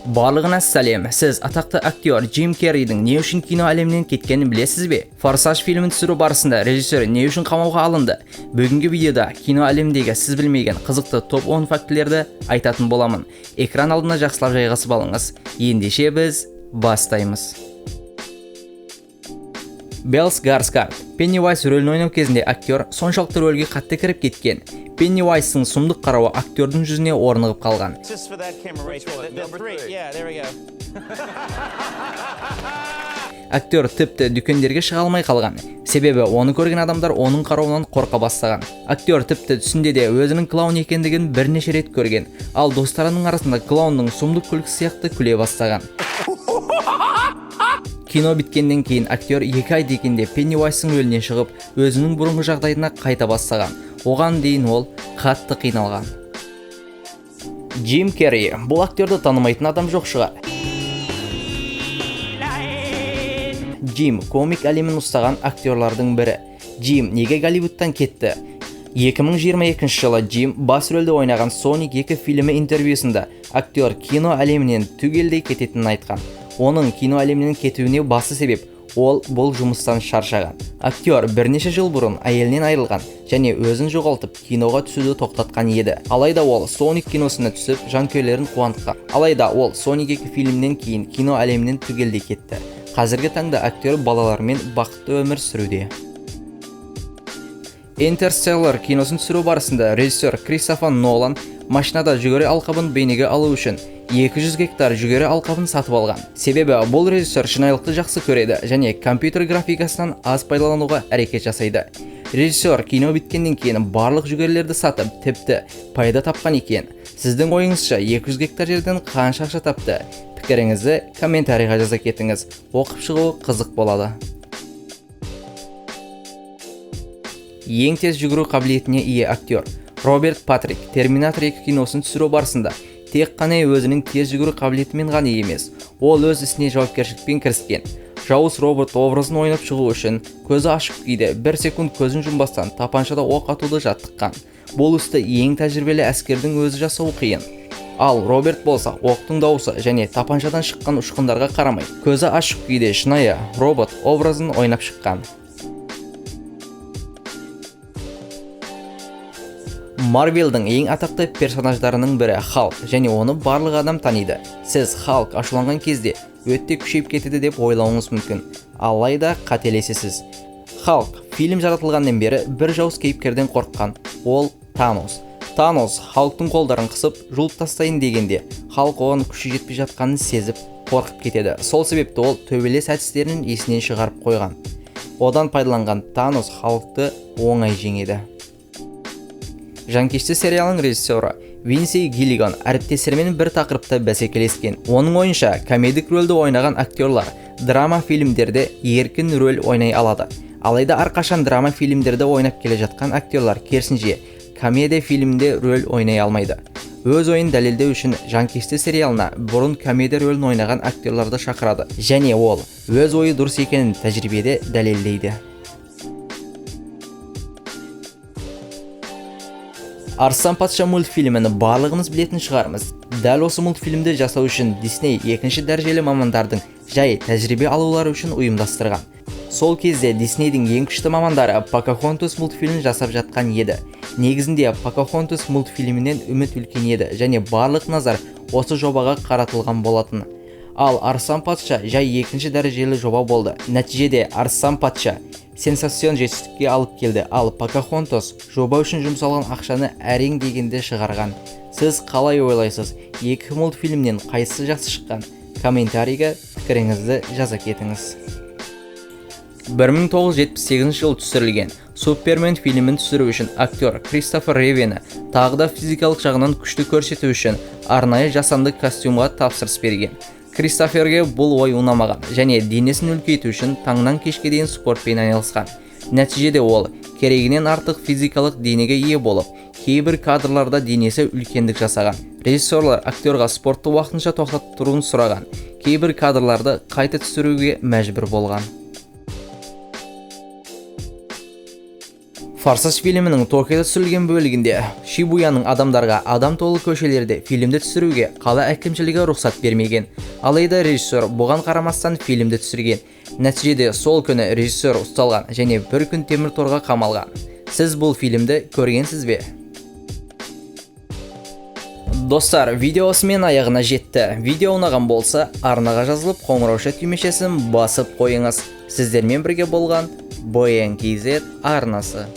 Барлығына сәлем. Сіз атақты актер Джим Керридің не үшін кино әлемінен кеткенін білесіз бе? Форсаж фильмін түсіру барысында режиссер не үшін қамауға алынды? Бүгінгі видеода кино әлеміндегі сіз білмеген қызықты топ 10 фактілерді айтатын боламын. Экран алдына жақсылап жайғасып алыңыз. Ендеше біз бастаймыз. Белл Скарсгард Пеннивайз рөлін ойнау кезінде актер соншалықты рөлге қатты кіріп кеткен. Пеннивайзтың сұмдық қарауы актердің жүзіне орнығып қалған. Just for that camera right there. The three. Yeah, there we go. Актер тіпті дүкендерге шыға алмай қалған. Себебі оны көрген адамдар оның қарауынан қорқа бастаған. Актер тіпті түсінде де өзінің клоун екендігін бірнеше рет көрген. Ал достарының арасында клоунның сұмдық күлкісі сияқты күле бастаған. Кино біткеннен кейін актер 2 ай дегенде Пеннивайзтың рөлінен шығып, өзінің бұрынғы жағдайына қайта бастаған. Оған дейін ол қатты қиналған. Джим Керри. Бұл актерді танымайтын адам жоқ шығар. Джим комик әлемін ұстаған актерлардың бірі. Джим неге Голливудтан кетті? 2022 жылы Джим бас рөлді ойнаған Соник 2 фильмі интервьюсында актер кино әлемінен түгелдей кететінін айтқан. Оның кино әлемінен кетуіне басты себеп ол бұл жұмыстан шаршаған. Актер бірнеше жыл бұрын әйелінен айырылған және өзін жоғалтып киноға түсуді тоқтатқан еді. Алайда ол Соник киносына түсіп жанкүйерлерін қуантқан. Алайда ол Соник 2 фильмінен кейін кино әлемінен түгелдей кетті. Қазіргі таңда актер балаларымен бақытты өмір сүруде. Интерстеллар киносын түсіру барысында режиссер Кристофер Нолан машинада жүгері алқабын бейнеге алу үшін 200 гектар жүгері алқабын сатып алған. Себебі бұл режиссер шынайылықты жақсы көреді және компьютер графикасынан аз пайдалануға әрекет жасайды. Режиссер кино біткеннен кейін барлық жүгерілерді сатып, тіпті пайда тапқан екен. Сіздің ойыңызша 200 гектар жерден қанша ақша тапты? Пікіріңізді комментарийға жаза кетіңіз. Оқып шығу қызық болады. Ең тез жүгіру қабілетіне ие актер Роберт Патрик Терминатор 2 киносын түсіру барысында тек қана өзінің тез жүгіру қабілетімен ғана емес, ол өз ісіне жауапкершілікпен кіріскен. Жауыз робот образын ойнап шығу үшін көзі ашық күйде бір секунд көзін жұмбастан тапаншада оқ атуды жаттыққан. Бұл істі ең тәжірибелі әскердің өзі жасауы қиын. Ал Роберт болса оқтың дауысы және тапаншадан шыққан ұшқындарға қарамай, көзі ашық күйде шынайы робот образын ойнап шыққан. Марвелдің ең атақты персонаждарының бірі Халк және оны барлық адам таниды. Сіз Халк ашуланған кезде өте күшейіп кетеді деп ойлауыңыз мүмкін. Алайда қателесесіз. Халк фильм жаратылғаннан бері бір жауыз кейіпкерден қорыққан. Ол Танос. Танос Халктың қолдарын қысып, жұлып тастайын дегенде, Халк оған күші жетпей жатқанын сезіп, қорқып кетеді. Сол себепті ол төбелес әдістерін есінен шығарып қойған. Одан пайдаланған Танос Халкты оңай жеңеді. Жанкешті сериалының режиссері Винси Гиллиган әріптестерімен бір тақырыпта бәсекелескен. Оның ойынша, комедик рөлді ойнаған актерлар драма фильмдерде еркін рөл ойнай алады. Алайда әрқашан драма фильмдерде ойнап келе жатқан актерлар керісінше комедия фильмде рөл ойнай алмайды. Өз ойын дәлелдеу үшін Жанкешті сериалына бұрын комедия рөлін ойнаған актерларды шақырады және ол өз ойы дұрыс екенін тәжірибеде дәлелдейді. Арыстан патша мультфильмін барлығымыз білетін шығармыз. Дәл осы мультфильмді жасау үшін Дисней екінші дәрежелі мамандардың жай тәжірибе алулары үшін ұйымдастырған. Сол кезде Диснейдің ең күшті мамандары Покахонтас мультфильмін жасап жатқан еді. Негізінде Покахонтас мультфильмінен үміт үлкен еді және барлық назар осы жобаға қаратылған болатын. Ал Арыстан патша жай екінші дәрежелі жоба болды. Нәтижеде Арыстан патша сенсацион жетістікке алып келді, ал Покахонтас жоба үшін жұмсалған ақшаны әрең дегенде шығарған. Сіз қалай ойлайсыз? Екі мультфильмнен қайсысы жақсы шыққан? Комментарийге пікіріңізді жаза кетіңіз. 1978 жылы түсірілген Супермен фильмін түсіру үшін актер Кристофер Ривені тағы да физикалық жағынан күшті көрсету үшін арнайы жасанды костюмға тапсырыс берген. Кристоферге бұл ой ұнамаған және денесін үлкейту үшін таңнан кешке дейін спортпен айналысқан. Нәтижеде ол керегінен артық физикалық денеге ие болып, кейбір кадрларда денесі үлкендік жасаған. Режиссерлар актерға спортты уақытынша тоқтатып тұруын сұраған. Кейбір кадрларды қайта түсіруге мәжбүр болған. «Форсаж» фильмінің Токиода түсірілген бөлігінде Шибуяның адамдарға адам толы көшелерде фильмді түсіруге қала әкімшілігі рұқсат бермеген. Алайда режиссер бұған қарамастан фильмді түсірген. Нәтижеде сол күні режиссер ұсталған және бір күн темір торға қамалған. Сіз бұл фильмді көргенсіз бе? Достар, видео осымен аяғына жетті. Видео ұнаған болса, арнаға жазылып, қоңырауша түймешесін басып қойыңыз. Сіздермен бірге болған Боян KZ арнасы.